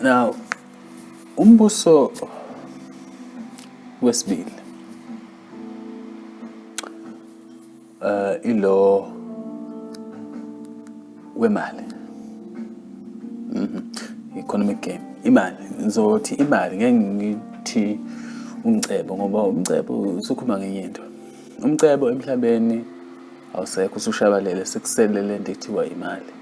Now umbuso wesibili ilo wemali. Economic game. Imali, ngizothi imali ngeke ngithi umcebo ngoba umcebo usukhuluma ngenye into. Umcebo emhlabeni awusekho, usushabalele, sekusele lento ekuthiwa imali.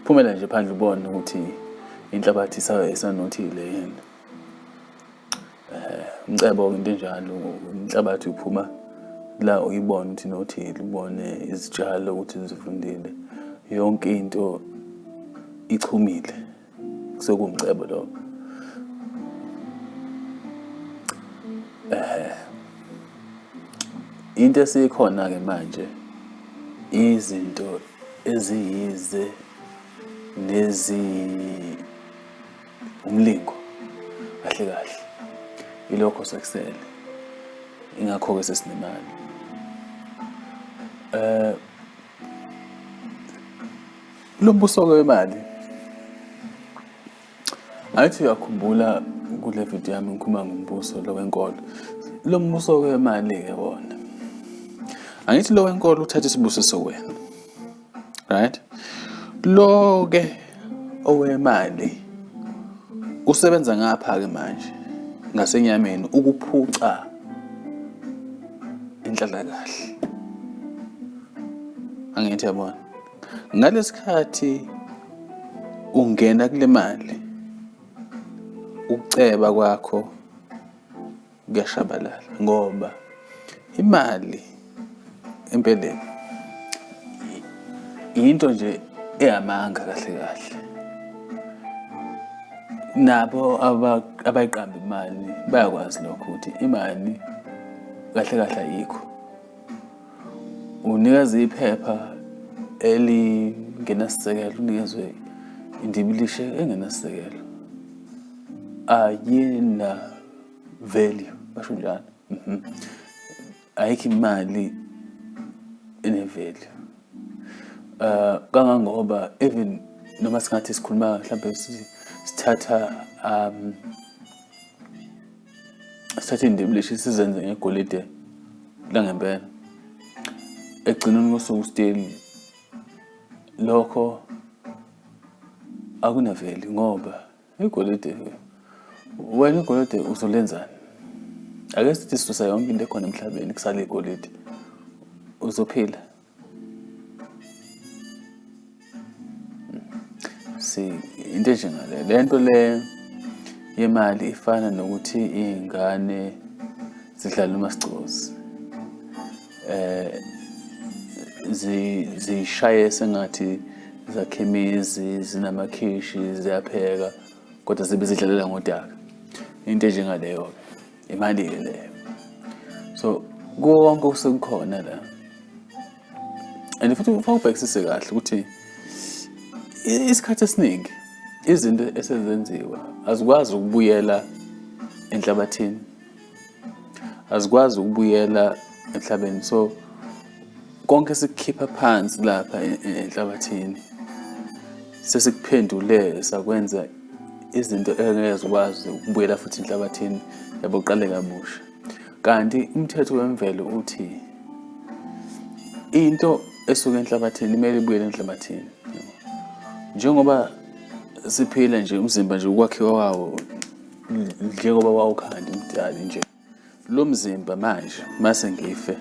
Phumela nje phandle ubone ukuthi inhlabathi isanothile yini. Umcebo into enjalo, inhlabathi uphuma la uyibone ukuthi inothile, ubone izitshalo ukuthi zivundile, yonke into ichumile, sekuwumcebo lokho. Into esikhona-ke manje izinto eziyize nezi umlingo kahle kahle ilokho sekusele, ingakho-ke sesinemali. Lo mbuso-ke wemali, angithi uyakhumbula kule video yami ngikhuluma ngombuso lo wenkolo. Lo mbuso wemali-ke wona, angithi lo wenkolo uthatha isibusiso wena, right? Lo-ke owemali usebenza ngapha-ke manje ngasenyameni ukuphuca inhlalakahle. Angithi yabona, ngalesikhathi ungena kule mali, ukuceba kwakho kuyashabalala ngoba imali empeleni into nje eyamanga kahle kahle. Nabo abayiqamba imali bayakwazi lokho ukuthi imali kahle kahle ayikho. Unikeza iphepha elingenasisekelo, unikezwe indibilishe engenasisekelo, ayina value, basho njalo. Ayikho imali ene-value. Kangangoba even noma singathi sikhuluma mhlampe sithatha sithathe iy'ndibilishi sizenze ngegolide langempela, ekugcineni kosuku still lokho akuna-value ngoba igolide, wena igolide uzolenzani? Ake sithi sisusa yonke into ekhona emhlabeni kusale igolide, uzophila? Si into enjengale, le nto le yemali ifana nokuthi iy'ngane zidlala umasigcozi, zishaye sengathi zakhe imizi, zinamakhishi, ziyapheka, kodwa zibe zidlalela ngodaka. Into enjengaleyo-ke, imali-ke leyo. So konke osekukhona la, and futhi ufake ubhekisise kahle ukuthi isikhathi esiningi izinto esezenziwa azikwazi ukubuyela enhlabathini, azikwazi ukubuyela emhlabeni. So konke sikukhipha phansi lapha enhlabathini sesikuphendule sakwenza izinto engeke zikwazi ukubuyela futhi enhlabathini, yabo, uqale kabusha. Kanti umthetho wemvelo uthi into esuka enhlabathini imele ibuyele enhlabathini. Njengoba siphila nje, umzimba nje ukwakhiwa kwawo njengoba wawukhanda umdali nje, lo mzimba manje mase ngife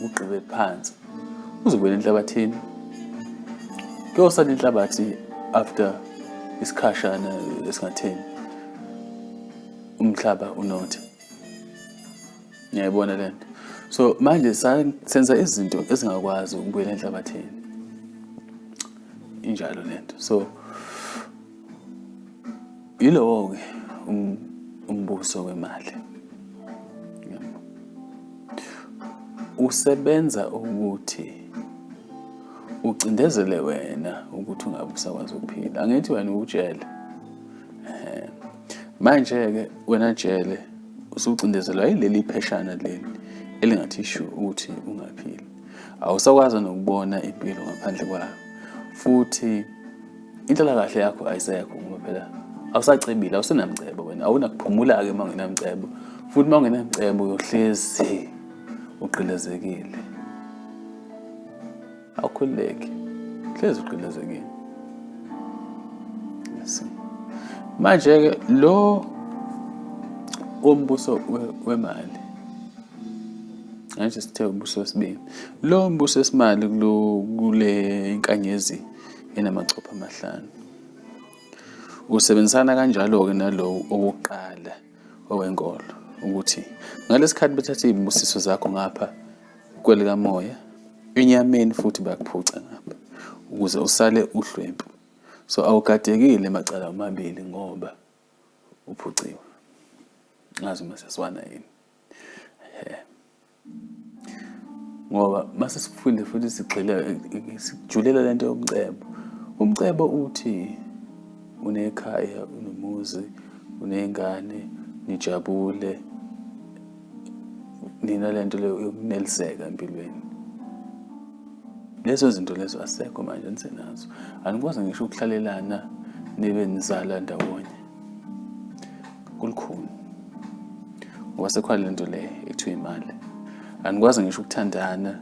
ugqibe phansi uzobuyela enhlabathini, kuyosala inhlabathi after isikhashana esingatheni, umhlaba unothe. Ngiyayibona le nto. So manje senza izinto ezingakwazi ukubuyela enhlabathini, injalo le nto. So yilowo-ke umbuso wemali usebenza ukuthi ucindezele wena ukuthi ungabe usakwazi ukuphila. Angithi wena ujele, manje-ke wena jele usucindezelwa yileli pheshana leli elingathi shu ukuthi ungaphili, awusakwazi nokubona impilo ngaphandle kwayo. Futhi Inhlalakahle yakho ayisekho ngoba phela awusacebile, awusenamcebo wena, awunakuphumula-ke uma ungenamcebo. Futhi uma ungenamcebo uyohlezi ugqilazekile. Awukhululeki, hlezi ugqilazekile. Manje-ke lo wombuso wemali manje sithe umbuso wesibili lo mbuso wesimali kule inkanyezi enamachopho amahlanu usebenzisana kanjalo-ke nalowo owokuqala owenkolo ukuthi ngalesikhathi bethatha iy'busiso zakho ngapha kwelikamoya enyameni futhi bayakuphuca ngapha ukuze usale uhlwempu so awugadekile macala omabili ngoba uphuciwe ngazi uma seswana yini he ngoba mase sifunde futhi sigxile sijulela lento yomcebo umcebo uthi unekhaya unomuzi uney'ngane nijabule nina lento leyo yokuneliseka empilweni lezo zinto lezo asekho manje anisenazo anikwazi ngisho ukuhlalelana nibe nizala ndawonye kulukhuni ngoba sekhona lento le ekuthiwa imali anikwazi ngisho ukuthandana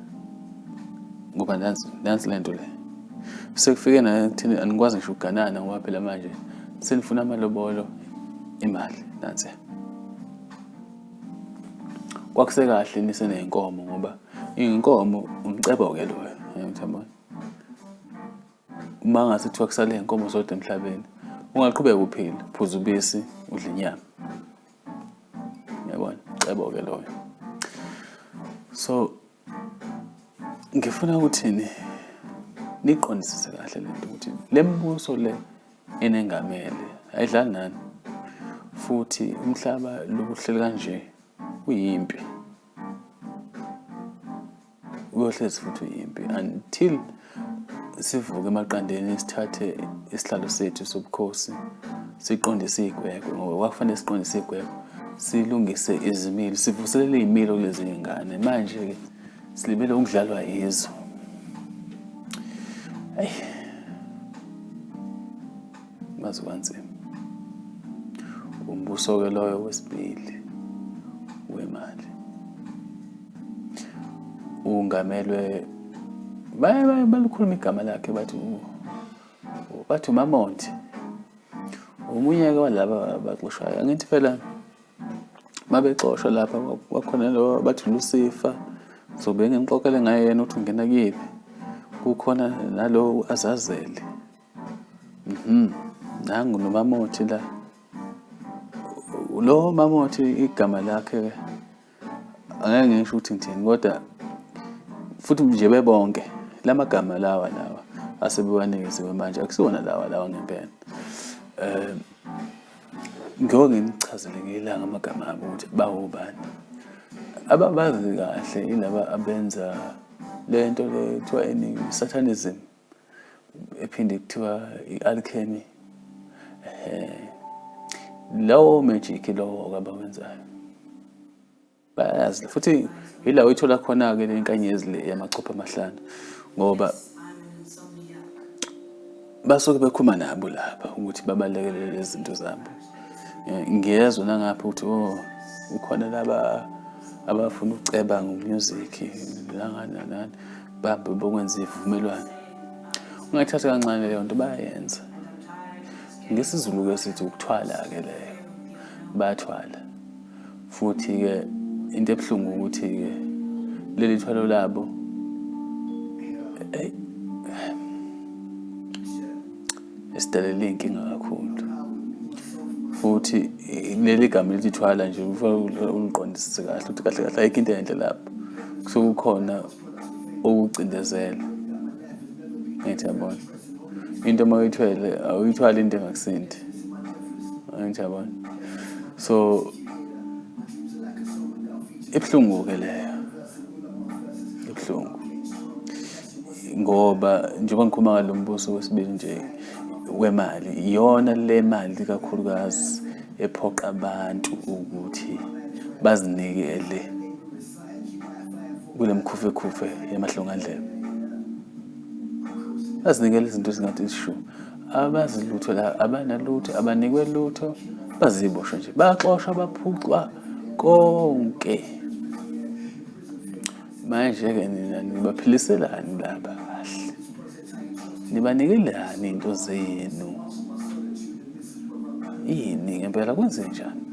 ngoba nansi nansi lento le sekufike nakuthini anikwazi ngisho ukuganana ngoba phela manje senifuna amalobolo imali nansi kwakusekahle niseney'nkomo ngoba iy'nkomo umcebo-ke loyo uyabona uma ngase kuthiwa kusale iy'nkomo zodwa emhlabeni ungaqhubeka uphile phuza ubisi udle inyama uyabona cebo-ke loyo so ngifuna ukuthini niqondisise kahle lento ukuthi le mbuso le enengamele ayidlali nani futhi umhlaba lokuhleli kanje uyimpi uyohlezi futhi uyimpi until sivuke emaqandeni sithathe isihlalo sethu sobukhosi siqondise iy'gwegwe ngoba kwakufanele siqondise iy'gwegwe silungise izimilo sivuselele iy'milo kulezi ngane manje-ke silibele ukudlalwa yizo eyi mazi kwanzima umbuso-ke loyo wesibili wemali ungamelwe baye balikhuluma igama lakhe bathi bathi uMamonti omunye-ke walaba abaxoshwayo angithi phela mabexoshwa lapha kwakhona lo bathi Lucifer so bengimxoxele ngaye yena ukuthi ungena kuyiphi kukhona nalo Azazeli nangu noMamothi la lo Mamothi igama lakhe angeke ngisho ukuthi ngithini kodwa futhi nje bebonke lamagama lawa lawa asebewanikeziwe manje akusiwona lawa lawa ngempela um ngeke nginichazele ngelanga amagama abo ukuthi bawobani ababazi kahle ilaba abenza le nto le kuthiwa ini satanism ephinde kuthiwa i-alchemy eh lowo magic lowo abawenzayo bayazi futhi yila uyithola khona-ke le nkanyezi le yamachopho amahlanu ngoba basuke bekhuluma nabo lapha ukuthi babalekelele lezi zinto zabo eh, ngiyezwa nangapha ukuthi oh ukhona laba abafuna ukuceba ngomusic nangani nani bahambe bokwenza ivumelwano ungayithatha kancane leyo nto bayayenza ngesizulu-ke sithi ukuthwala-ke leyo bayathwala futhi-ke into ebuhlungu ukuthi-ke leli thwalo labo eyi esidalela iy'nkinga kakhulu futhi leli gama elithi thwala nje kufanele uliqondisise kahle ukuthi kahle kahle ayikho into enhle lapho kusuke kukhona ukucindezela ngithi yabona into uma uyithwele awuyithwali into engakusindi angithi yabona so ibuhlungu-ke leyo ibuhlungu ngoba njengoba ngikhuluma ngalo mbuso wesibili nje wemali iyona le mali kakhulukazi ephoqa abantu ukuthi bazinikele kule mkhufekhufe yamahlongandlebe bazinikele izinto ezingathi shu Abazi lutho la, abanalutho, abanikwe lutho, baziboshwa nje, baxoshwa, baphucwa konke. Manje-ke nina nibaphiliselani laba kahle? Nibanikelani into zenu? Yini ngempela kwenzenjani?